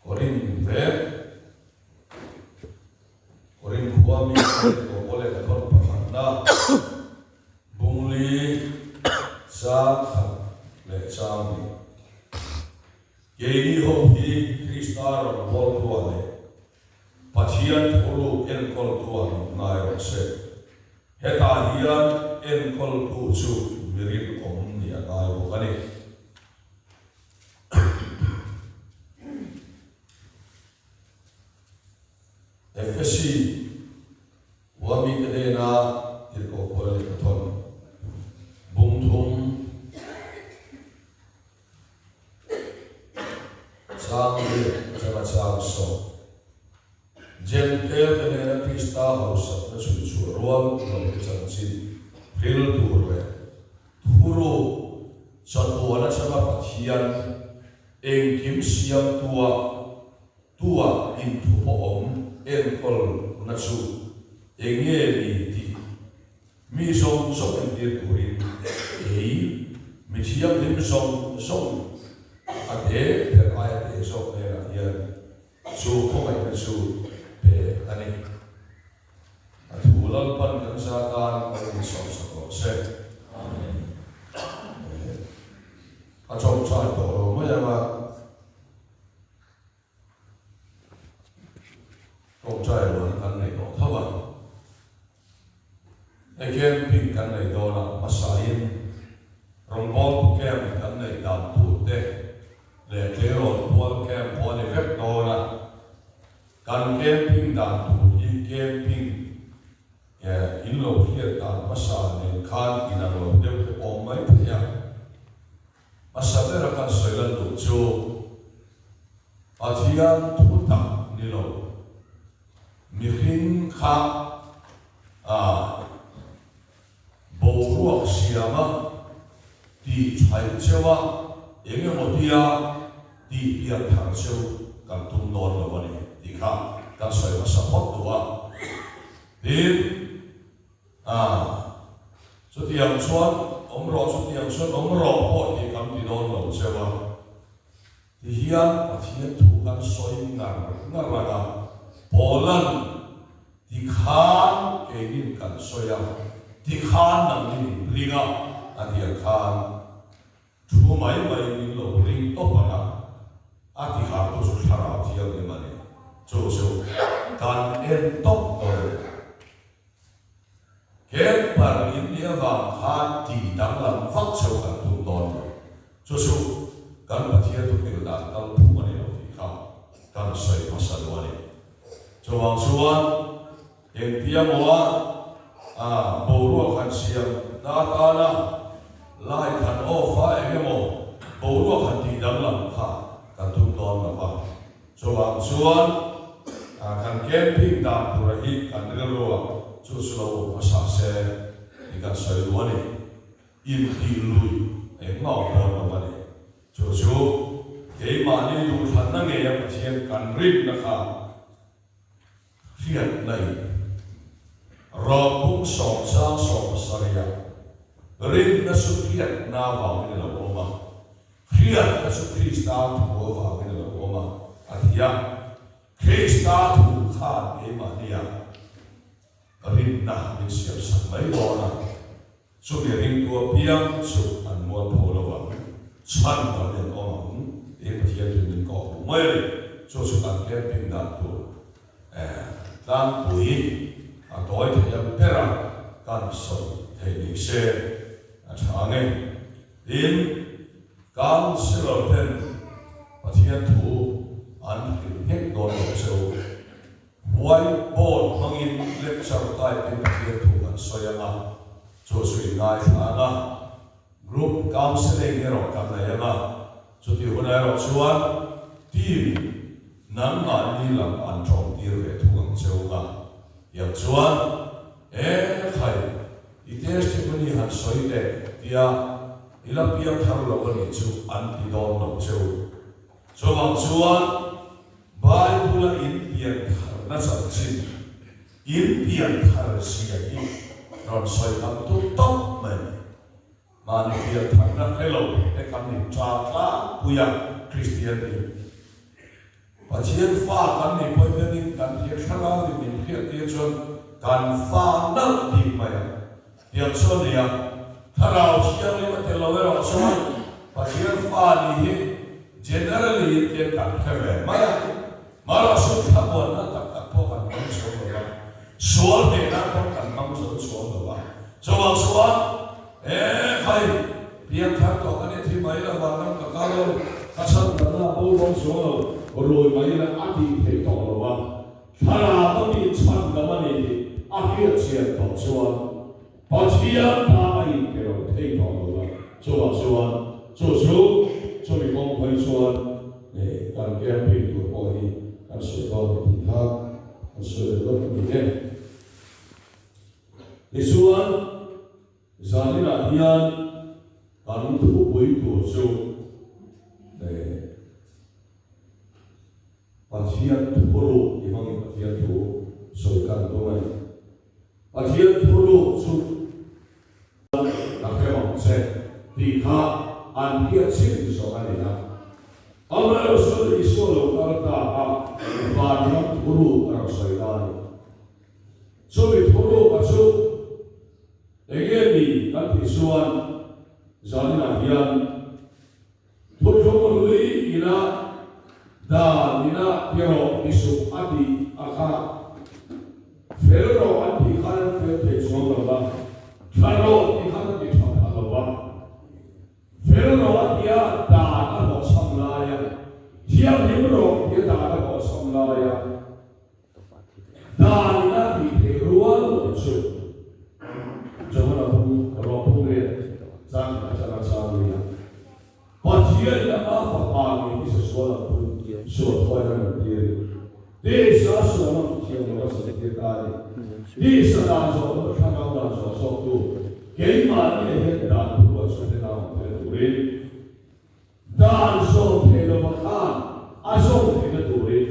Korin vek, Korin khua mi Tirhkoh Paul leh Pathawn pakhatna bungli chang khat leh chang hnih. Keini ho hi Krista rawn bawltua leh Pathian thuruk enkawltua min ngai rawh se. Hetah hian enkawltu chu mi rinawm nih a ngai bawk a ni. Efesi khua mite hnena tirhkoh Paul lehkha thawn bung thum chang leh atanga chang sawm. Jentail te nena Krista hausakna chhui chhuah rual lo te chanchin hril tur leh thuruk chatuan atanga Pathian engkim siamtua tua inthu pawh awm enkawlna chu enge ni tih mi zawng zawng entir turin kei mi thianghlim zawng zawng a te ber aia te zawk hnenah hian Chu khawngaihna chu pe a ni. A thu Lalpan kan za tan kan insawmsak rawh se. Amen. A chawngchai tawh lo mai ang a, tawngchai rualna kan nei tawh tho a. Hei camping kan nei dawn a, hmasain rawngbawltu camp kan neih dan tur te leh tleirawl pual camp pawh a ni vek dawn a. Kan camping dan tur hi camping in lo hriat dan hmasa nen khan inang lo deuh te pawh awm mai thei a. Hmasa bera kan sawi lan duh chu Pathian thu tak ni lo. Mihring kha a boruak siama tih thaih cheu a, eng emaw tia tih pian thar cheu kan tum dawn lo a ni tih kha kan sawi hmasa phawt duh a. Tin, a chutiang chuan awm rawh, chutiang chuan awm rawh pawh tih kan ti dawn lo cheu a. Ti hian Pathian thu kan sawi ngar ngar ang a, Paula'n ti khan keinin kan sawi a, ti khan nangnin in ring a, a ti ang khan thu mai mai min lo ring tawp ang a, a ti hartu chu Thlarau Thianghlim a ni. Chu chu kan en tawp dawn a ni. Camper in nih avang khan tih danglam vak cheu kan tum dawn lo. Chu chu kan Pathian thuhrilh dan kal phung a ni lo tih kha kan sawi hmasa duh a ni. Chuvang chuan engtia maw a boruak han siam na atana light han off a eng emaw boruak han tih danglam kha kan tum dawn lo va. Chuvang chuan kan camping dan tura hi kan rilruah chu chu lo awm hmasa se tih kan sawi duh a ni. Intih lui engmah awm dawn lo a ni. Chu chu keimahni duhthlanna ngeia Pathian kan rinna kha hriatna in Rawpung sawmchang sawmpasarihah rinna chu hriatna avangin a lo awm a. Hriatna chu Krista thu avangin a lo awm a, a ti a. Krista thu khan keimahnia rinna min siamsak mai dawn a, chumi ringtu apiang chu an mualpho lo ang, chhan dang in awm ang tiin Pathian chu min kawh hmuh mai a ni. Chu chu kan camping dan tur tlangpui a tawi thei ang bera kan sawi thei ni se a tha ang e. Tin, Councillor ten Pathian thu an hrilh nghek dawn lo che u. White board hmangin lecture type in Pathian thu kan sawi ang a, chu chu i ngaithla ang a. Group counselling erawh kan nei ang a, chutih hunah erawh chuan team in nangmahni lam an tawngtir ve thung ang che u a. Tiang chuan, E khai, I testimony han sawi teh tia i la piang thar lo a nih chu an ti dawn lo che u. Chuvang chuan Bible-a in pian tharna chanchin, in pian thar zia hi rawn sawi tam tum tawp mai. Mahni pian tharna hre lo te kan ni ṭa tlangpui a Kristian hi. Pathian fa kan nih pawhin hianin kan thian thlarau in min hriat tir chuan kan fa nalh bik mai a. Tiang chu a ni a, thlarau thianghlim a tel lo erawh chuan Pathian fa nih hi generally in tiang kan hre ve mai a. Mahrawhsum thlamuanna tak tak pawh kan hmang chhuak lo va, sual hnehna pawh kan hmang zo chhuak lo va. Chuvang chuan, E khai, piangthar tawh ka ni thi mai lo, vanram ka kal lo, ka chhan danna a bo dawn chuang lo, rui mai ila a tih theih tawh lo va, thlarau a mi chhan dam a ni tih a hriat chian tawh chuan Pathian tan a inpe lo thei tawh lo va. Chuvang chuan, chu chu chumi kawng phei chuan kan camping tur pawh hi kan sawi dawn ni tih kha kan sawi leh lawk a ni e. Tichuan, zaninah hian kan thupui tur chu Pathian thuruk ti hmangin Pathian thu sawi kan tum a ni. Pathian thuruk chu ka hre ang che tih kha an hriat chin zawk a ni a. Amaherawhchu Isua lo kal ta a vanram thuruk a rawn sawi ta a ni. Chumi thuruk a chu enge ni kan tih chuan zaninah hian Thuthlung lui ina dan ina ti rawh ti suh a tih a kha fel rawh an tih khan an fel thei chuang lo va, tha rawh tih khan an ti tha phah lo va. Fel rawh a tia dan a hlawhchham laia, thianghlim rawh tia dan a hlawhchham laia, Dan ina tih theih rual lo chu Johana phung rawh phung riat chang khat atanga chang nia. Pathian in ama fapa ngei hi sasual ang pun sual khawiin a rawn tir i tisa sual ang chu thiam lo a zirtir ta a ni. Tisa dan zawh lo thlarau dan zawh zawktu keimahni ah hian dan thu a chu hre nau ang thil turin Dan zawm thei lova khan a zawm theihna turin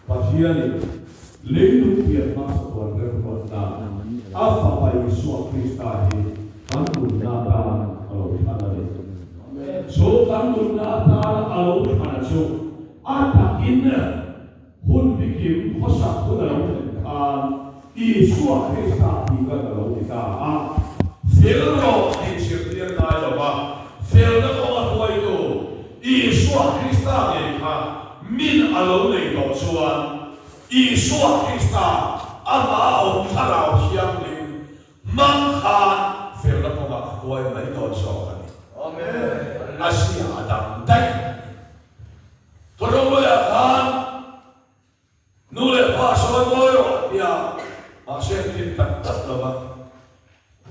Pathianin leilung pian hmasa tuan remruatna a Fapa Isua Krista hi kan nunna atan a lo thlan a ni. Chu kan nunna atana a lo thlana chu a takin hun bikim khawsak hun a lo thlen khan Isua Krista tih kan a lo ti ta a. Fel rawh tih zirtir ngai lova felna kawnga hruaitu Isua Krista ngei kha min a lo nei tawh chuan Isua Krista amah awm Thlarau Thianghlim hmang khan felna kawngah a hruai mai dawn zawk a ni. A zia a dang daih a ni. Thawhlawmluaiah khan Nu leh pa sawi mawi rawh a ti a, mahse an thin tak tak lo va.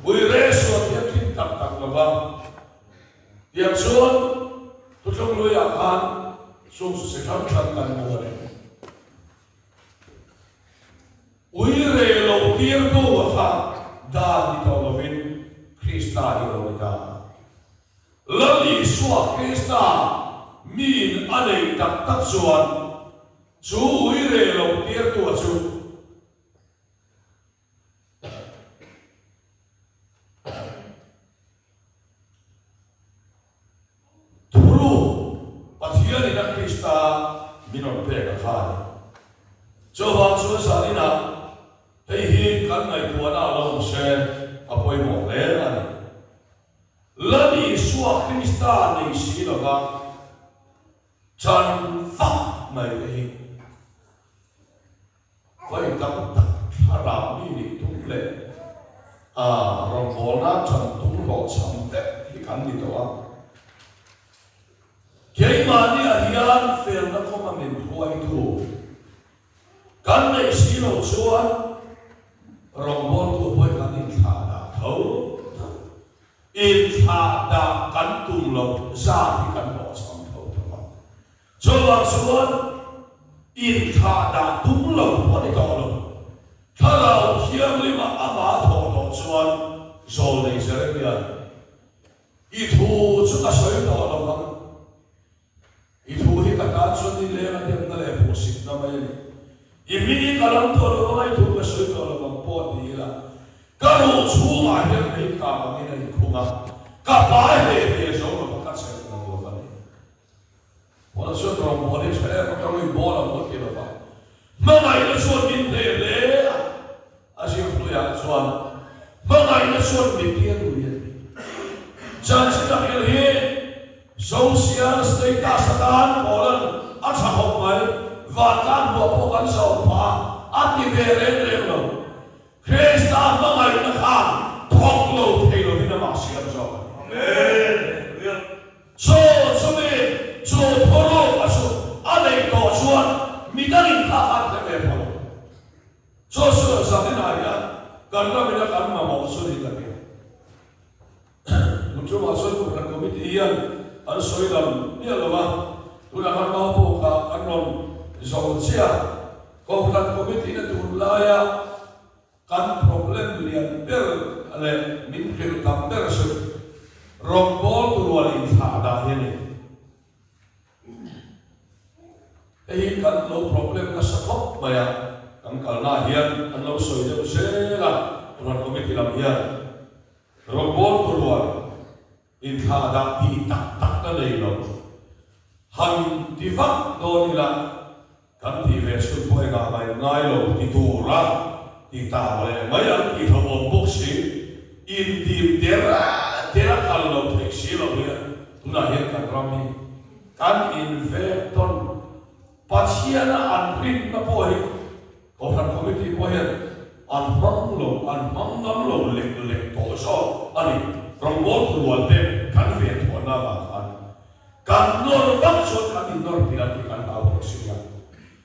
Ui re suan hi an thin tak tak lo va. Tiang chuan Thuthlung Luiah khan chung chu chi hrang hrang kan hmu a ni. Ui re lo tirtu a kha dan ni tawh lovin Krista hi a lo ni ta. Lal Isua Krista miin a neih tak tak chuan chu ui reh lo tirtua chu Thuru Pathianin a Krista min rawn pek a kha a ni. Chuvang chuan zaninah hei hi kan ngaihtuahna a lo awm se a pawimawh hle a ni. Lal Isua Krista nei si lova chan vak mai te hi vawi tam tak thlarau mi nih tum leh a rawngbawlna chan tum hlawhchham vek hi kan ni tawh a. Keimahniah hian felna kawnga min hruaitu Kan neih si lo chuan rawngbawltu pawhin kan inthlah dah tho tho. Inthlah dah kan tum lo zat hi kan hlawhchham tho tho a. Chuvang chuan inthlah dah tum lo pawh ni tawh lo. Thlarau Thianghlima amah thawh tawh chuan Zawlnei Jeremia'n i thu chu ka sawi tawh lo vang. I thu hi ka tan chuan ni leng a demna leh hmuhsitna mai a ni. I hming hi ka lam tawh lo vang a, i thu ka sawi tawh lo vang pawh ti ila, ka ruh chhungah hian mei kang angin a inkhung a, ka pai hle hle zo lo va, ka chelh ngang lo va ni. Paula. chuan rawngbawl hi tha em a, ka rui bawl ang pawh ti lo va. Hmangaihna chuan min hneh hle a, a zirhnuiah chuan hmangaihna chuan mi piang lui a ni. Chanchin a hrilh hi social status atan pawlan a tha khawp mai, vantlang hmuah pawh kan zawm phah a, a ti ve reng reng lo. Krista hmangaihna khan thawk lo thei lovin amah siam zawk a ni. Chaw chumi chu thawruk a chu a neih tawh chuan midangin kha khan hre ve pha lo. Chaw chu zaninah hian kan ramin a kan mamawh chu ni tak e. Tun chungah chuan Kohhran Committee hian an sawi lam miah lo a, tunah khan Maupawkah kan rawn zo chiah. Kohhran Committee na tunlaia kan problem lian ber leh min hrilh tam ber chu rawngbawltu rual inthlah dah hi a ni. Hei hi kan lo problem nasa khawp mai a, kan kalnaah hian an lo sawi deuh zel a, Kohhran Committee lam hian. Rawngbawltu rual inthlah dah tih tak tak na nei lo. Han ti vak dawn ila kan tih ve chhun pawh engah mai ngai lo ti tura ti tau leh mai an tih hlauhawm bawk si. Indim der der a kal lo theih si lo hian tunah hian kan ram hi kan invek tawn. Pathiana an rinna pawh hi Kohhran Committee pawh hian an hmang lo, an hmang ngam lo lek lek tawh zawk a ni. Rawngbawltu rual te kan ven thuahna avang khan kan nawr vak chuan kan innawr pil a tih kan hlau tawh si a.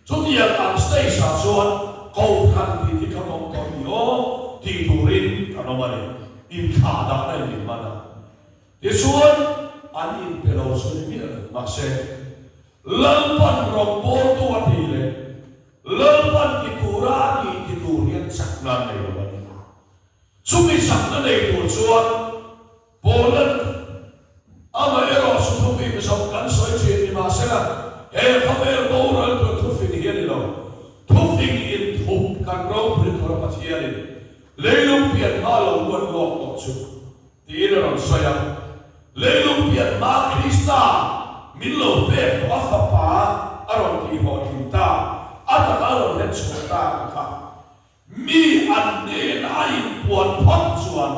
Chutiang ang stage ah chuan Kohhran tih hi kan awm tawh ni aw tih turin kan awm a ni. Inthlah dahna in min man a. Tichuan an inpe lo chu ni miah lo. Mahse, Lalpan rawngbawltu a tih leh Lalpan ti tura a tih ti tur hian chakna an nei lo a ni. Chumi chakna nei tur chuan Poland amaherawh chu thufing zawng kan sawi thin ni mahsela he khawvel boral tur thufing hi a ni lo. Thufing inthup kan ropui tura Pathianin leilung pian hma lo ruat lawk tawh chu Tiin a rawn sawi a, Leilung pian hma Krista min lo pek tawh a fapa a rawn tihhlawhtlin ta, a taka a rawn hlen chhuah ta ang kha. Mi an hnena a inpuan phawt chuan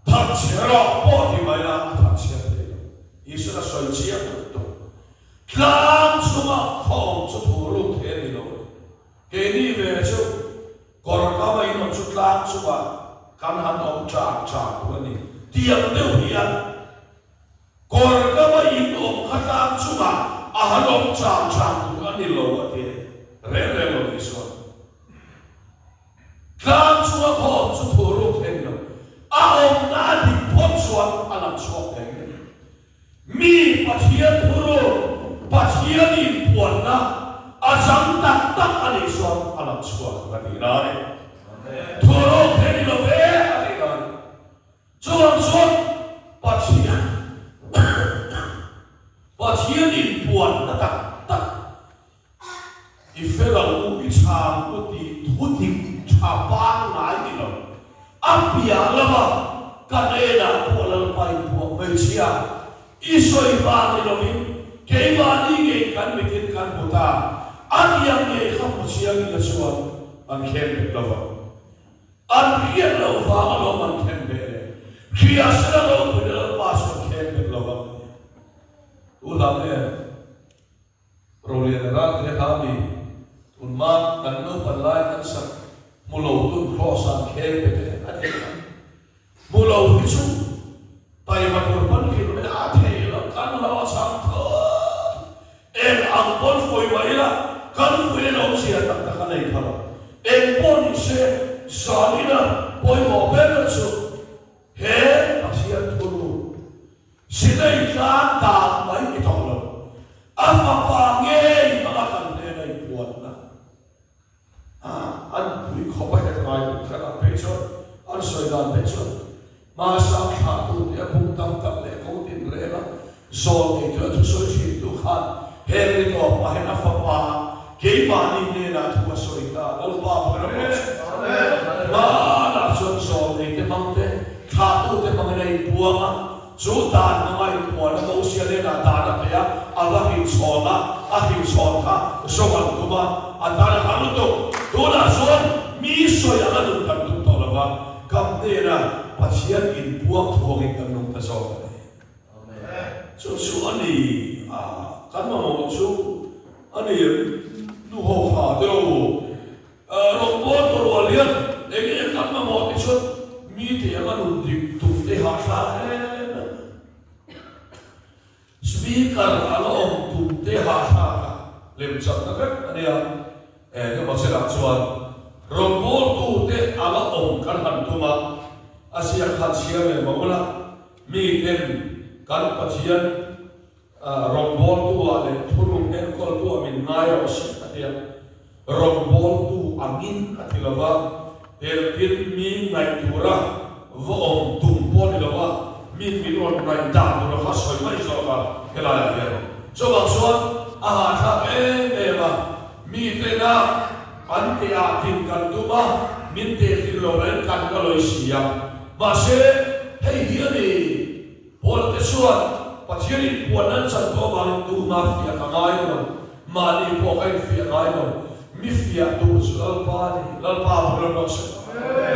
thatchhe rawh pawh ti mai la a thatchhiat thei lo. Isuan a sawi chiang lutuk. Tlang chunga khaw awm chu thu ruk thei a ni lo. Keini ve chu Kawr kam a inawm chu tlang chungah kan han awm chang chang tur a ni. Tiang deuh hian kawr kam a inawm kha tlang chungah a han awm chang chang tur a ni lo a ti reng reng lo Isuan. Tlang chunga khaw awm chu thu ruk thei ni lo. A awmna a dik phawt chuan a lang chhuak thei ngei. Mi Pathian thuruk, Pathian inpuanna a chang tak tak a nih chuan a lang chhuak ang a tihna a ni. Thuruk he ni lo ve a tihna a ni. Chuvang chuan Pathian Pathian inpuanna tak tak I fel ang u, i chhang u tih thu dik tha pangngai ni lo. A piah lama ka hnenah pawh Lalpa inpuah hmeichhia i sawi vang ni lovin keimahni ngei kan mitin kan hmu ta. A tiang ngei kha hmu chiang ila chuan an khen bet lo vang. An hriat loh vang alawm an khen beh le. Hria sela ropuina Lalpa chu an khen bet lo vang a ni. Tu hla nge? Rolian ral te hla mi tunma kan naupan lai kan sak hmu lo tun cross ah khel pe te a ti a. Hmu lo hi chu taima tur pawn hrilh mai a thei lo kan lo a chang thut. Eng ang pawn fui mah ila kan fuih in awmzia tak tak a nei pha lo. Eng pawh ni se zan ina pawimawh ber chu he Pathian thuru Sinai tlang dan mai ni tawh lo, a fapa ngei hmanga kan hnena inpuanna a an pui khawp a het ngai tur khan an phei chuan an sawi dan phei chuan hmasang thlah tur te a bung tam tak leh ko tin reng a zawl nei tur a thusawi thin tu khan heng ni tawp ah hian a fapa keimahni hnenah thu a sawi ta Lalpa vawin a rawh chu hmanah chuan zawl nei te hmang te Thlahtute hmangin a inpuang a, chu dan hmanga inpuan a Mosia hnenah dan a pe a. a va hrinchhawn a, a hrinchhawn kha zawng an tum a, a tan a har lutuk. Tunah chuan mi sawi anga nun kan tum tawh lo va, kam hnena Pathian inpuang thuangin kan nung ta zawk a ni. Chu chu a ni a, kan mamawh chu a ni em? Nu ho kha tilo. Rawngbawl tawh rual hian eng nge kan mamawh tih chuan mite anga nun dik tum te hahthlak em em a. Speaker a la awm tum te hahthlak a lem chakna vek a nia. Eng emaw chenah chuan rawngbawl tute a la awm kan han tum a, a ziak khan chhiar leh mah ula miten kan Pathian Rawngbawltu-ah leh thuruk enkawltu-ah min ngai rawh se, a ti a. Rawngbawltu angin a ti lo va, teltin mi ngaih tura va awm tum pawh a ni lo va, mi min rawn ngaih dan tura kha sawi mai zawk a helaiah hian. Chuvang chuan a hahthlak em em a, mitena an tehah tin kan tum a, min tehtlin lo reng kan la lawi si a. Mahse, hei hi a ni. Paula te chuan, Pathian inpuan nan chan tawh avangin tuma fiah ka ngai lo, mahni pawh ka infiah ngai lo, mi fiah duh chu Lalpa a ni, Lalpa a vawk rawh se.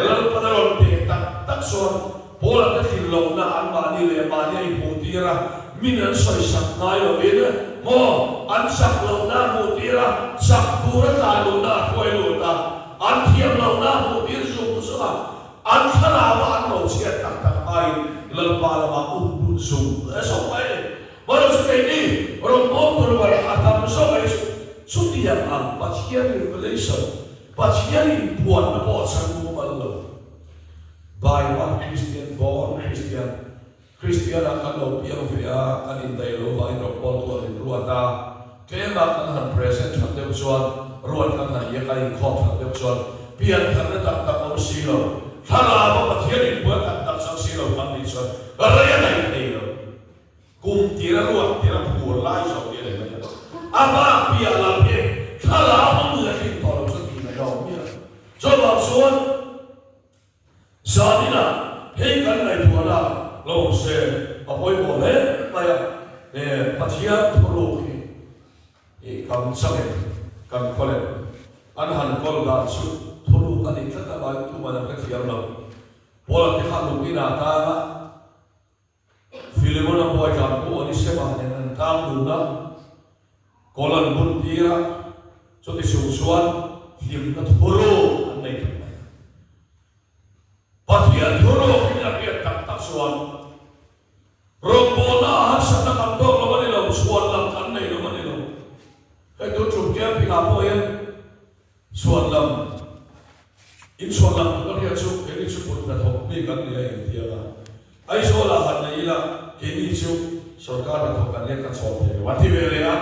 Lalpan a rawn teh tak tak chuan Paula te tlin lohna an mahni leh mahni a inhmuhtir a, min an sawisak ngai lovin maw an chak lohna a hmuhtir a, chak tura tlai lohna a hruai lut a, an thiam lohna a hmuhtir zung zung a, An thlarau a an lo chhiat tak tak hmain Lalpa lamah um lut zung zawk mai a ni. Mahse chu keini rawngbawm tur rual a tam zawk mai chu chutiang ang Pathian revelation, Pathian inpuanna pawh a chhan mumal lo. By one Christian, born Christian, Kristianah kan lo piang ve a, kan indaih lo vangin rawngbawltu an inruat a, tlema kan han present that deuh chuan ruat kan han iak a, inkhawm that deuh chuan pian tharna tak tak awm si lo, thlarau a Pathian inbuai tak tak chang si lo kan nih chuan rei a daih thei lo. Kum tira ruat tira phur lai zawk hi a ni mai a, a bak piah lam hi thlarau a nui a hlim tawh lo chu tih mai a awm miah lo. Chuvang chuan. Zaninah hei kan ngaihtuahna lo awm se a pawimawh hle mai a, he Pathian thuruk hi i kan changin kan khawlem an han kawl dan chu thuruk a nih tlat avangin tuman an hrethiam lo. Paula te kha lungin ah tang a, Filemona buai tlan pawh Onisema nen an tang dun a, kawl an bun tir a, chuti chung chuan hlimna thuruk an nei tlat mai a. Pathian thuruk hi a hriat tak tak chuan rawngbawlna a harsatna kan tawk lo a ni lo, chhuan lam kan nei lo a ni lo. Hei tun tum camping ah pawh hian Chhuan lam, In chhuan lam tur ka hriat chu keini chu kut hnathawk mi kan ni a intiang a. Aizawl ah han nei ila keini chu sorkar hnathawk kan lek ka chhawm thei lo a ti ve leh a.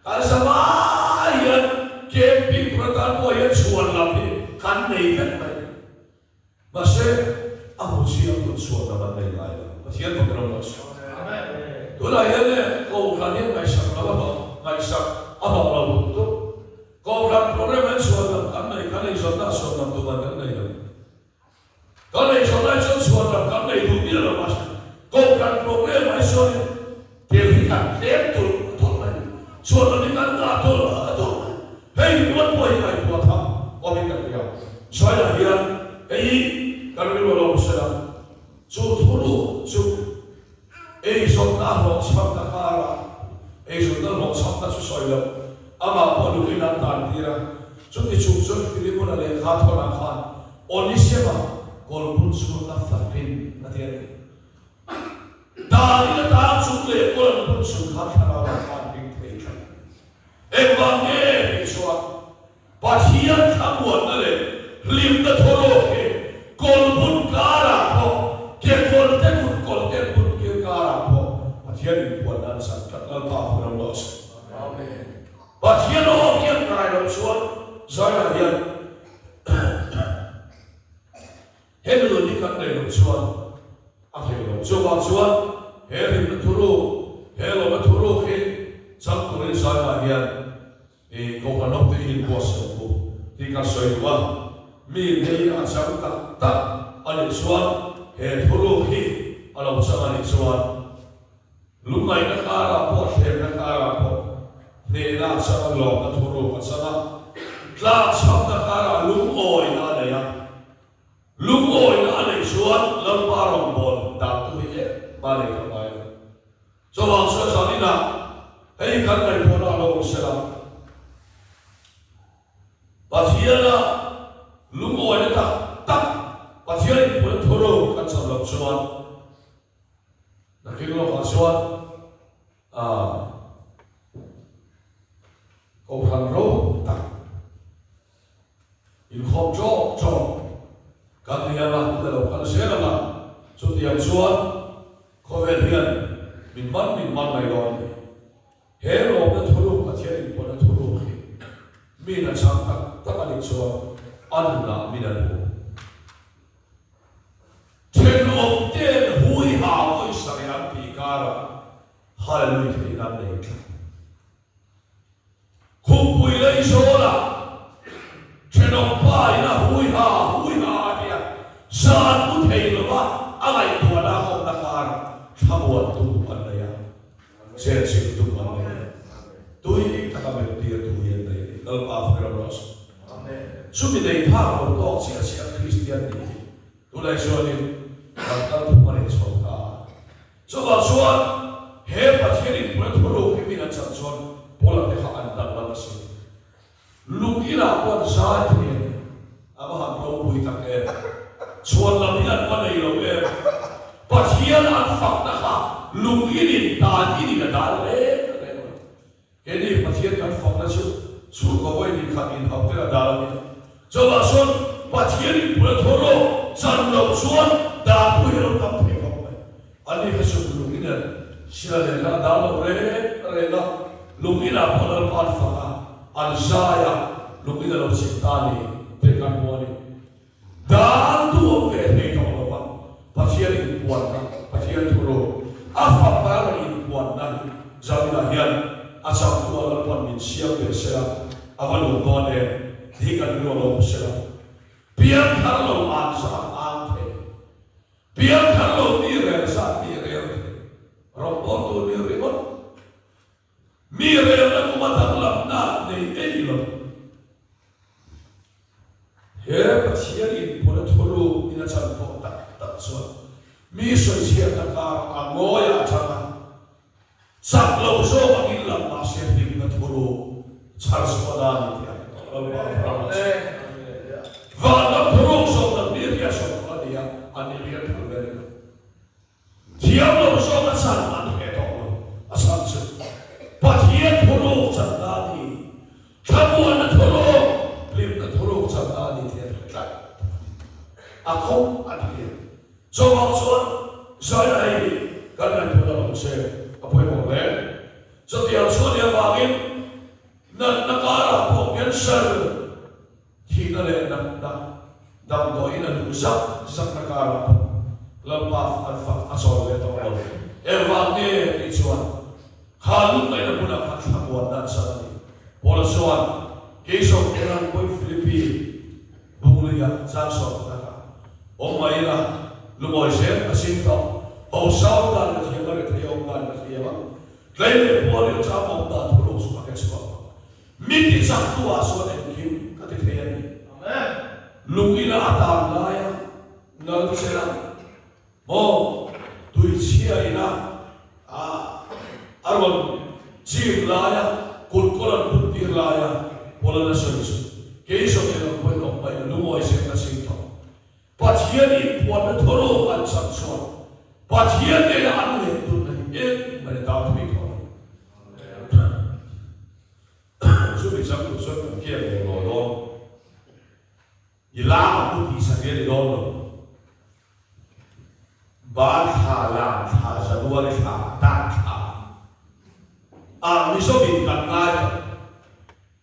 Kan zavai hian camping tur atan pawh hian chhuan lam hi kan nei vek mai. Mahse, a hmu chiang tun chhuan lam an nei ngai lo. Pathian fak ram rawh se. Tunah hian e, Kohhran hian ngaihsak lo a hlawh, ngaihsak a hlawh lo tuk tuk. Kohhran program an chhuan lam kan nei, kan eizawnna a chhuan lam tuman kan nei lo. Kan eizawnna hi chuan chhuan lam kan nei duh miah lo mahse, Kohhran program ah hi chuan in tel hi kan tlem tulh tulh mai. Chhuan lam hi kan ngah tulh tulh mai. Hei ringawt pawh hi ngaihtuah tham awmin ka hria. China hian hei hi kan rilru a lo awm sela, chu thuruk chu eizawnna a hlawhchhamna karah, eizawnna hlawhchhamna chu sawi loh, amah pawh nupui an tan tir a, chuti chung chuan Filimona lehkha thawnah khan Onisema kawlpun chhung a fakin a ti a ni. Danin a tan chung leh kawl an pun chung khan thlarau ah khan hring thei tlat. Engvang nge tih chuan Pathian thlamuanna leh hlimna thawrawk hi kawlbun karah pawh, kekawlte kut kawlte an bun kir karah pawh Pathian inpuanna an chang tlat. Lalpa hun a ruah se. Pathian aw hian ngai loh chuan Zaina hian Hemi nun hi kan neih loh chuan a theih loh. Chuvang chuan he hlimna thuruk, he lawmna thuruk hi chang turin Zaina hian i Kohhran ho te hi inbuatsaih ang u tih kan sawi duh a. Mi hei a chang tak tak a nih chuan he thuruk hi a lo chang a nih chuan. Lungngaihna karah pawh, thlemna karah pawh hnehna a chang a, lawmna thuruk a chang a, tlakchhamna karah lungawina a nei a. Lungawina a neih chuan Lalpa rawngbâwl dahtu hi em mah nei tawh ngai lo. Chuvang chuan zaninah hei kan ngaihtuahna a lo awm sela, Pathiana lungawina tak tak, Pathian inpuina thuruk kan cham loh chuan nakin lawkah chuan ah Kohhran ro tak inkhawm ṭawk ṭawk kan ni anga hun a lo kal zel anga chutiang chuan khawvel hian min man min man mai dawn a ni. He lawmna thuruk Pathian inpuanna thuruk hi min a chang tak tak a nih chuan a nunah min an hmu. Thenawmte'n hui ha vawi sarih an tih karah Hallelujah theihna an nei tlat. Khumpui lei zawlah thenawmpa in a hui ha hui ha a ti a, zan mu thei lova a ngaihtuahna a awmna karah thlamuantu an nei a, chenchilhtu an nei a, tui taka melhtirtu hi an nei a ni. Lalpa fak ram rawh se. Chumi nei phak lo tawk chiah chiah Kristian nih hi tunah chuanin kan kalphung a nei chho ta a. Chuvang chuan he Pathian inpui thuruk hi min an chan chuan Paula te kha an danglam a si. Lung inah pawh an zai thei a ni. A va han ropui tak em! Chhuan lam hi an va nei lo em! Pathian an fakna kha lung inin dan inin a dal reng reng lo. Keini Pathian kan fakna chu chhungkaw vawi ni khat inhauh te a dal a ni. Chuvang chuan Pathian inpui a thaw rawh chan loh chuan dan pawh hi a lo tam thei khawp mai. Ani kha chu lung inen sila nen khan a dal lo reng reng a, lung inah pawh Lalpa an fak a, an zai a, lung in a lo chim ta a ni tih kan hmu a ni. Dan tu awm ve thei tawh lo va, Pathian inpuanna, Pathian thuruk, a fapa rawn inpuanna hi Zaninah hian a changtu a Lalpan min siam ve sela, a va lung dawn em? Ti hi kan rilru a lo awm sela. Piangthar lo an zat ang thei, piangthar lo mi rel zat mi rel thei, rawngbawltu ni ringawt, mi relna kuma danglamna nei ei lo. He Pathian inpuna thuruk in a chan tawh tak tak chuan mi sawichhiatna kar a ngawi ah atanga chak lo zawk angin lang mahse hlimna thuruk chhar chhuah a ni tih a hre tawh lo pa Farah chuan vanram thuruk zawmna mi riah sawm tawh a ni a, an ni riah phal ve reng a. Thiam lo zawk a chan an hreh tawh lo. A chhan chu Pathian thuruk channa a ni. Thlamuanna thuruk, hlimna thuruk channa a ni tih an hre tlat tawh a ni. A kawng an hria. Chuvang chuan Zaina hei hi kan ngaihtuahna lo che a pawimawh hle. Chutiang chu a nih avangin natna karah pawh cancer, Thihna leh natna damdawiin a luh zak zakna karah pawh Lalpa an fak a chawl ve tawh lo. Engvang nge tih chuan kha lungngaihna hmunah khan thlamuanna an chan a ni. Paula chuan, Kei zawng Eran pawi Philippi Bungluia chang sawm takah awm mai ila, lungawi zel ka ching tawh, hausa awm dan ka thiam a, rethei awm dan ka thiam a, tlei leh pualil chang awm dan thuruk chu ka hre chhuak tawh. Mi ti chak tu ah chuan engkim ka ti thei a ni. Lung ila a tan lai a, nal che la, maw tui chhia ina a a rawn chim lai a, kut kawl an put tir lai a, Paul-an a sawi chu, Kei zawng eng ang pawhin awm mai la, lungawi zel ka ching tawh. Pathian inpuanna thuruk an chang chuan Pathian nena an leh dunna hi engmah in a dang thei tawh lo. Chumi chang tur chuan kan kian lo lawi dawn. I lam a pu tih sak hi a ni dawn lo. Ban thla, lan thla, January thla, dan thla ah Mizovin kan ngai tawh.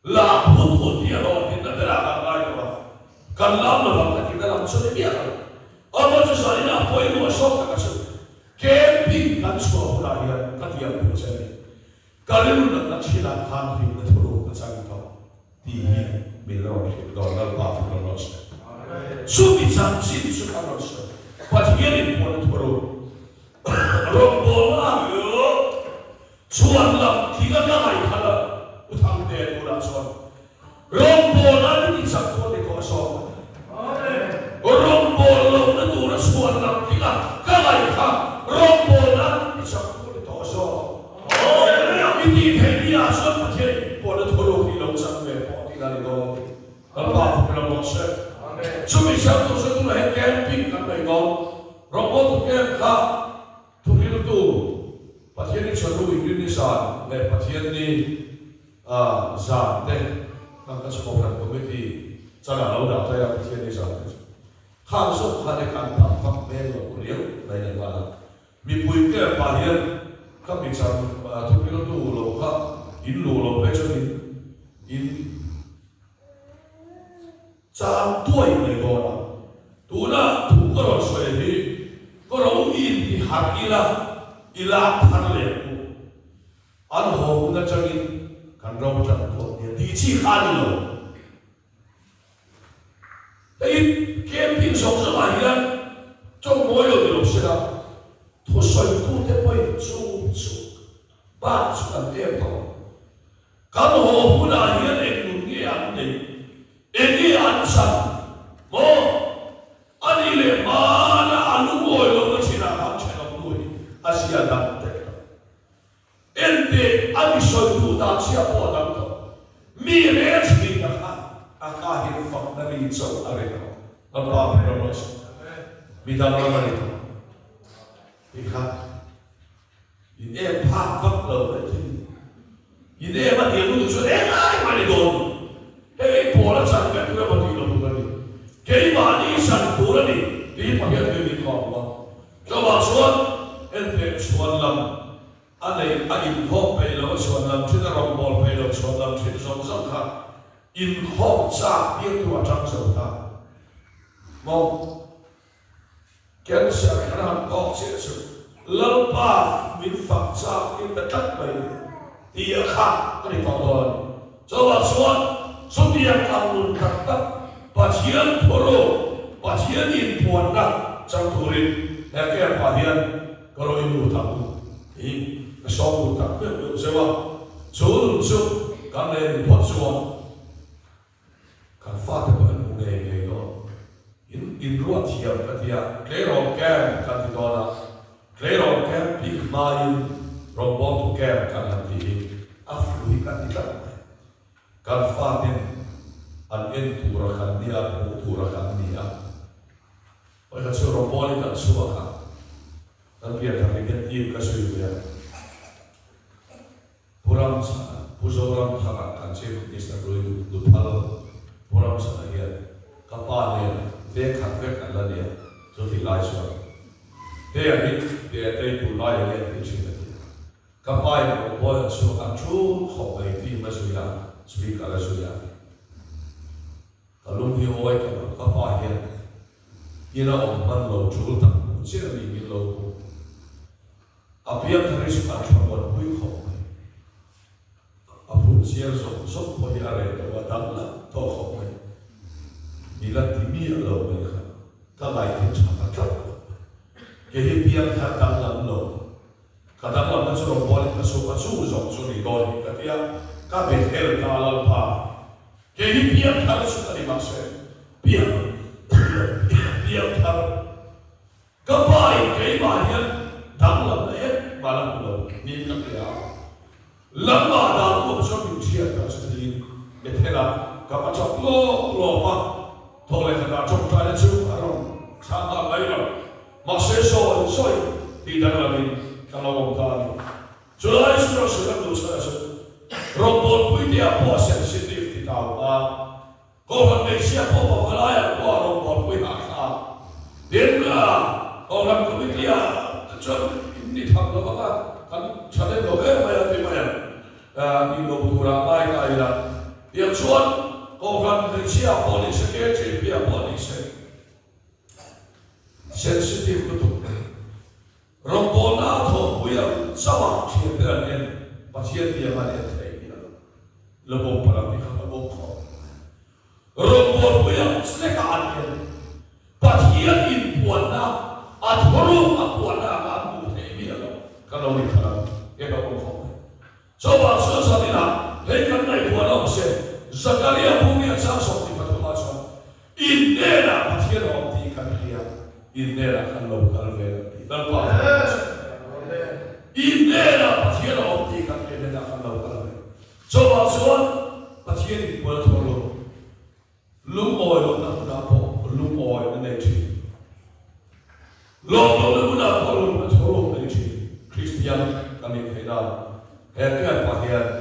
Lam hut hut hi a hlawh tihna berah kan ngai tawh a, kan lam lovang ka tihna lam chu ni miah lo. Ama chu zanin ah pawimawh zawk tak a chu camping kan chhuah hunah hian ka tiam tur che a ni. Ka rilru natna thinah khan hlimna thuruk ka chang tawh tih hi min rawn hrilh dawn Lalpa chu kan rawn sawi. Chumi chanchin chu kan rawn sawi. Pathianin puanna thuruk rawngbawlna a. Chhuan lam tling a ka ngaihthal a, U Thangte tunah chuan Rawngbawl a ni ti chak tur ni tawh zawk a ni. Rawngbawl lohna tura chhuan lam tling a ka ngaihkha rawngbawlna a ni ti chak tur ni tawh zawk. I tih theih ni ah chuan Pathian in pawhna thuruk hi lo chak ve pawh tih a ni dawn a ni. Lalpa fak ilo rawh se. Chumi chak tur chuan tunah hian camping kan nei dawn. Rawngbawltu camp kha thuhriltu Pathian i chhanu inrinni zan leh Pathian ni zan te hmang kha chu Kohhran Committee chana lo dah ta ila Pathian ni zan te chu khang zawk khan e kan tam vak hmel lo riau mai leh nghal a. Mipui te pah hian ka mi chan thuhriltu lo kha in luh lo phei chuan in in Chang tuai mai dawn a, tuna thu ka rawn sawi hi ka ro in ti harh ila i lak thar leh ku. An haw hun atangin kan ro tan tawh nia tih chi kha a ni lo. Hei camping zawng zawngah hian tawngmawi lo ni lo sela thusawitute pawhin chu chu bak chu kan em tawh ang. Kan haw hunah hian eng nun nge an neih? Eng nge an chan? Maw? A nih leh hmana a lungawi lohna thinah khan thenawm nu hi a zia dang teh tawh. Enteh, a mi sawi duh dan chhia pawh a dang tawh. Mi rel thin a kha a ka hian fakna ri chauh a ri tawh. Kan pa hmel rawh se. Mi danglam a ni tawh. Tikha. In em phak vak lo mai thei ni. In em a hniam lutuk chuan englai mah ni dawn lo. Hei hei pawl a chan vek tur emaw tih lo tur a ni. Keimahni chan tur a ni tih hi Pathian thil nih kha a hmu a. Chuvang chuan enteh chhuan lam a neih a inkhawm peih lo a chhuan lam thin a rawngbâwl peih lo chhuan lam thin zawng zawng kha inkhawm châk tirtu a ṭang zo ta maw? Cancer kan han tawk chiah chu Lalpa min fak chak tir ta tlat mai tih a kha a ni tawh dawn a ni. Chuvang chuan chutiang ang nun tak tak Pathian thuruk, Pathian inpuanna chang turin he camp ah hian ka rawi lut ang tih ka sawm lut tak meuh meuh cheu a. Chu nun chu kan nei a nih phawt chuan Kan fate pawh an hmu ngei ngei dawn. In inruah thiam ka ti a, tleirawl camp kan ti dawn a, tleirawl camp bik hmain rawngbawltu camp kan han ti hi a flu hi kan ti tlat mai. Kan faten an en tura kan nia, an hmuh tura kan ni a. Awih kha chu rawngbawlin kan chhuak a, kan pianthar ni hian team ka zui ve a. Pu Ramchhana, Pu Zoramthanga kan Chief Minister hlui Duphal Pu Ramchhana hian ka pa nen veng khat vek an la nia chu tih lai chuan Tea hi Tea tei tun lai ah hian tih thin a ti a. Ka pa in rawngbawl an chhuak a tul khawp mai team a zui a, speaker a zui a. Ka lung hi awi ka lo, ka pa hian ina awm hman lo tul tak hmuh chiah a ni min lo hmu. A piang thar hi chu kan thla muanpui khawp mai. A phun chiar zawk zawk pawh hi a reh lo a, dang lam tawh khawp mai. Mi la ti miah lo mai kha ka ngaih hi tha ta tlat lo mai. Kei hi piang thar danglam lo, ka danglamna chu rawngbawlin ka chhuak a, chu zawk chu ni dawn hi ka ti a, ka be hel ta a Lalpa. Kei hi piang thar chu ka ni mahse piang piang thar. Ka pa in keimah hian danglamna engmah la hmu lo niin ka hria a, lamah dan pawh chuan min thiat tak chu tiin Bethel-a ka va chap lawp lawp a, thawk leh khatah tawngtaina chu a rawn chhang nghal mai lo. Mahse sawi sawi tih danglamin ka lo awm ta a ni. Chulai chu rawn sawi kan duh chhan a chu rawngbawlpuitea pawh a sensitive ti tau a. Kohhran hmeichhia pawh Pavalai ah pawh a rawngbawlpui hah thla a. Tin, Kohhran Committee ah chuan in ni tham lo vang a, kan tha lem lo em mai a ti mai ang. Ni lo turah ngai ta ila. Tiang chuan Kohhran hmeichhia ah pawh ni se, KGP ah pawh ni se, sensitive lutuk mai. Rawngbawlna a thawhpui ang chauh a thiante an en, Pathian biang an en thei ni a lo. La bawm palh ang tih kha ka bawm khawp mai. Rawngbawlpui ang chleka an en, Pathian inpuanna, a thuruk a puanna anga an hmuh theih mi a lo. Kan lo ni khalh ang, e ka bawm khawp mai. Hei kan ngaihtuahna awm se, Zakaria Bungria chang 23 ah chuan, In hnenah Pathian a awm tih kan hria, in hnenah kan lo kal ve ang tih Lalpa a hria a sawi. In hnenah Pathian a awm tih kan hria, hnenah kan lo kal ve. Chuvang chuan Pathian in puan a thawr lo. Lungawi lohna hmunah pawh lungawi na nei thin. Lawm lohna hmunah pawh lawmna thawruk nei thin Kristian kan nih theih nan he camp ah hian.